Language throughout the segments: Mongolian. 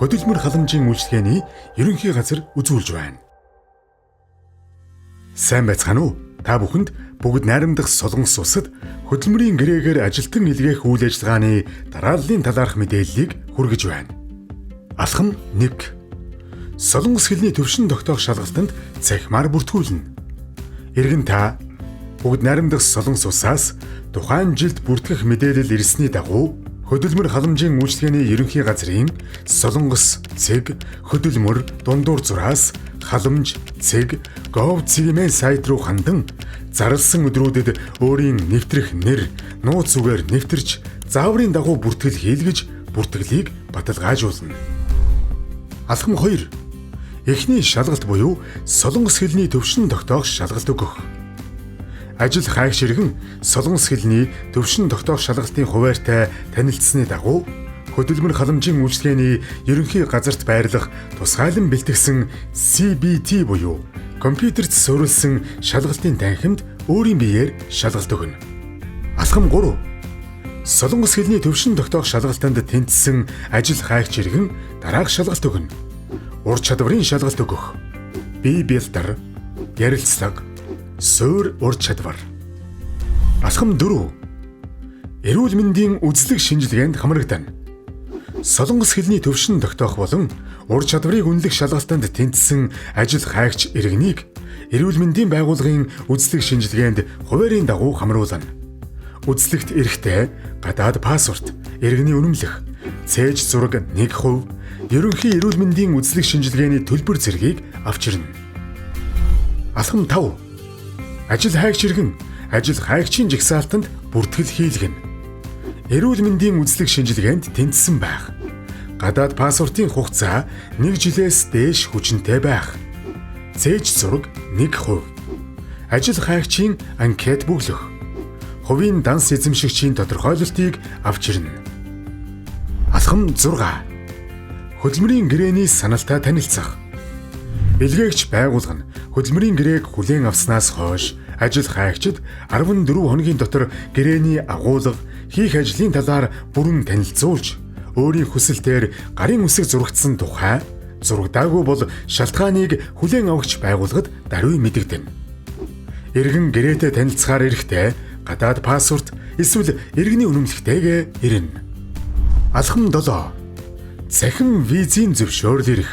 Хөдөлмөр халамжийн үйлчилгээний ерөнхий газар үзүүлж байна. Сайн байцгаана уу? Та бүхэнд бүгд найрамдах Солонгос улсад хөдөлмөрийн гэрээгээр ажилтан илгээх үйл ажиллагааны дарааллын талаарх мэдээллийг хүргэж байна. Алхам 1. Солонгос хэлний төвшин тогтоох шалгалтанд цахимаар бүртгүүлнэ. Иргэн та бүгд найрамдах Солонгос улсаас тухайн жилд бүртгэх мэдээлэл ирсний дагуу хөдөлмөр халамжийн үйлчилгээний ерөнхий газрын Солонгос цэг хөдөлмөр дундуур зураас халамж цэг gov цэгмэн сайт руу хандан зарласан өдрүүдэд өөрийн нэвтрэх нэр, нууц үгээр нэвтэрч зааврын дагуу бүртгэл хийлгэж бүртгэлийг баталгаажуулна. Алхам 2. Эхний шалгалт буюу Солонгос хэлний төвшин тогтоох шалгалт өгөх. Ажил хайгч иргэн Солонгос хэлний төвшин тогтоох шалгалтын хуваарьтай танилцсаны дагуу хөдөлмөр халамжийн үйлчилгээний ерөнхий газарт байрлах тусгайлан бэлтгэсэн CBT буюу компьютерт суурилсан шалгалтын танхимд өөрийн биеэр шалгалт өгнө. Алхам 3. Солонгос хэлний төвшин тогтоох шалгалтанд тэнцсэн ажил хайгч иргэн дараах шалгалт өгнө. Ур чадварын шалгалт өгөх. Бие бэлдэр, ярилцлага, суур ур чадвар. Алхам 4. Эрүүл мэндийн үзлэг шинжилгээнд хамрагдана. Солонгос хэлний төвшин тогтоох болон ур чадварыг үнэлэх шалгалтанд тэнцсэн ажил хайгч иргэнийг эрүүл мэндийн байгууллагын үзлэг шинжилгээнд хуваарийн дагуу хамруулна. Үзлэгт эрэхтэй гадаад паспорт, иргэний үнэмлэх, цээж зураг 1%, ерөнхий эрүүл мэндийн үзлэг шинжилгээний төлбөр зэргийг авч ирнэ. Алхам 5. Ажил хайгч иргэн ажил хайгчийн жагсаалтанд бүртгэл хийлгэнэ. Эрүүл мэндийн үзлэг шинжилгээнд тэнцсэн байх. Гадаад паспортын хугацаа 1 жилээс дээш хүчинтэй байх. Цээж зураг 1%. Ажил хайгчийн анкет бөглөх. Хувийн данс эзэмшигчийн тодорхойлолтыг авч ирнэ. Алхам 6. Хөдөлмөрийн гэрээний саналтай танилцах. Илгээгч байгууллага нь хөдөлмөрийн гэрээг хүлээн авснаас хойш ажил хайгчид 14 хоногийн дотор гэрээний агуулга, хийх ажлын талаар бүрэн танилцуулж, өөрийн хүсэлтээр гарын үсэг зурагдсан тухай зурагдаагүй бол шалтгааныг хүлээн авагч байгууллагад даруй мэдэгдэнэ. Иргэн гэрээтэй танилцахаар эрэхтэй гадаад паспорт эсвэл иргэний үнэмлэхтэйгээ ирнэ. Алхам 7. Цахим визийн зөвшөөрөл эрх.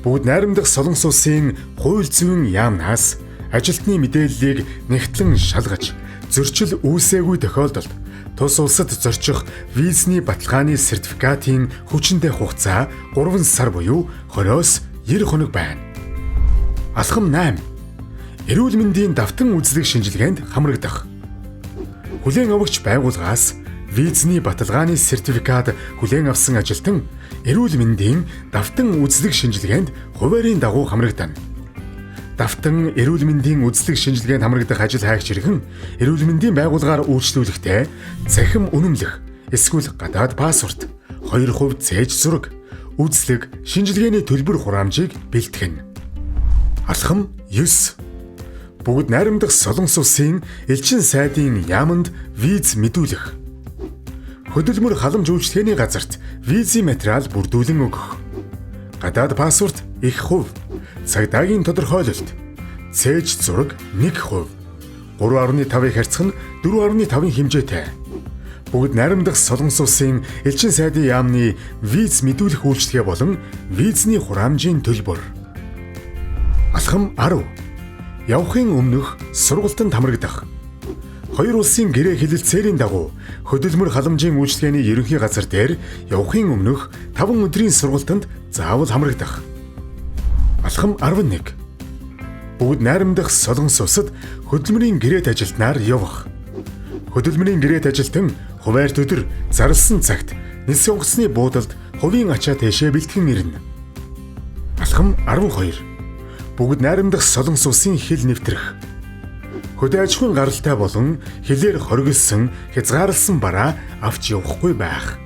Бүгд найрамдах Солонгос улсын хууль зүйн яамнаас ажилтны мэдээллийг нягтлан шалгаж, зөрчил үүсээгүй тохиолдолд тус улсад зорчих визний баталгааны сертификатын хүчинтэй хугацаа 3 сар буюу 20-оос 90 хоног байна. Алхам 8. Эрүүл мэндийн давтан үзлэг шинжилгээнд хамрагдах. Хүлээн авагч байгууллагаас визний баталгааны сертификат хүлээн авсан ажилтан эрүүл мэндийн давтан үзлэг шинжилгээнд хуваарийн дагуу хамрагдана. Давтан эрүүл мэндийн үзлэг шинжилгээнд хамрагдах ажил хайгч иргэн эрүүл мэндийн байгууллагаар үйлчлүүлэхдээ цахим үнэмлэх эсвэл гадаад паспорт, 2% цээж зураг, үзлэг шинжилгээний төлбөр хураамжийг бэлтгэнэ. Алхам 9. Бүгд найрамдах Солонгос улсын элчин сайдын яаманд виз мэдүүлэх. Хөдөлмөр халамж үйлчилгээний газарт визийн материал бүрдүүлэн өгөх. Гадаад паспорт их хувь, цагдаагийн тодорхойлолт, цээж зураг 1%, 3.5-ыг харьцах нь 4.5-ын хэмжээтэй. Бүгд найрамдах Солонгос улсын элчин сайдын яамны виз мэдүүлэх үйлчилгээ болон визний хураамжийн төлбөр. Алхам 10. Явахын өмнөх сургалтанд хамрагдах. Хоёр улсын гэрээ хэлэлцээрийн дагуу хөдөлмөр халамжийн үйлчилгээний ерөнхий газар дээр явахын өмнөх 5 өдрийн сургалтанд заавал хамрагдах. Алхам 11. Бүгд найрамдах Солонгос улсад хөдөлмөрийн гэрээт ажилтнаар явах. Хөдөлмөрийн гэрээт ажилтан хуваарьт өдөр зарласан цагт нисэх онгоцны буудалд хувийн ачаа тийшээ бэлтгэн ирнэ. Алхам 12. Бүгд найрамдах Солонгос улсын хил нэвтрэх. Хөдөө аж ахуйн гаралтай болон хилээр хоригдсон, хязгаарласан бараа авч явахгүй байх.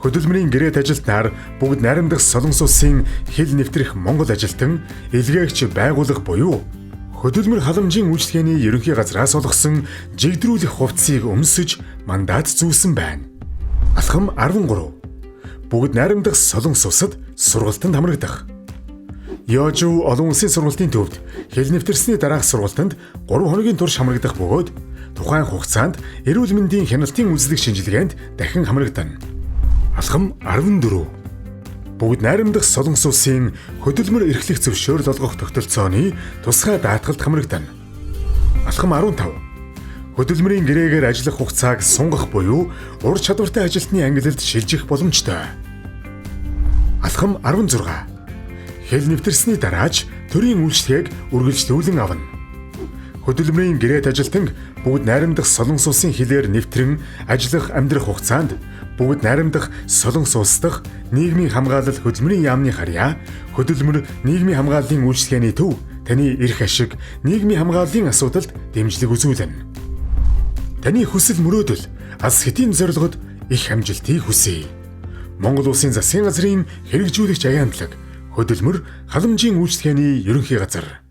Хөдөлмөрийн гэрээт ажилтнаар бүгд найрамдах Солонгос улсын хил нэвтрэх Монгол ажилтан илгээгч байгууллага буюу хөдөлмөр халамжийн үйлчилгээний ерөнхий газраас олгосон жигдрүүлэх хувцсыг өмсөж мандат зүүсэн байна. Алхам 13. Бүгд найрамдах Солонгос улсад сургалтанд хамрагдах. Йожу олон улсын сургалтын төвд хэл нэвтэрсний дараах сургалтанд 3 хоногийн турш хамрагдах бөгөөд тухайн хугацаанд эрүүл мэндийн хяналтын үзлэг шинжилгээнд дахин хамрагдана. Алхам 14. Бүгд найрамдах Солонгос улсын хөдөлмөр эрхлэх зөвшөөрөл олгох тогтолцооны тусгай даатгалд хамрагдана. Алхам 15. Хөдөлмөрийн гэрээгээр ажиллах хугацааг сунгах буюу ур чадвартай ажилтны ангилалд шилжих боломжтой. Алхам 16. Хэл нэвтэрсний дараач төрийн үйлчлэгийг үргэлжлүүлэн авна. Хөдөлмөрийн гэрээт ажилтан бүгд найрамдах Солонгос улсын хилээр нэвтрэн ажиллах амьдрах хугацаанд бүгд найрамдах Солонгос улс дахь нийгмийн хамгаалал хөдөлмөрийн яамны харьяа хөдөлмөр нийгмийн хамгааллын үйлчилгээний төв таны эрх ашиг нийгмийн хамгааллын асуудалд дэмжлэг үзүүлнэ. Таны хүсэл мөрөөдөл алс хэтийн зорилгод их амжилтыг хүсье. Монгол Улсын засгийн газрын хэрэгжүүлэгч агентлаг хөдөлмөр халамжийн үйлчилгээний ерөнхий газар.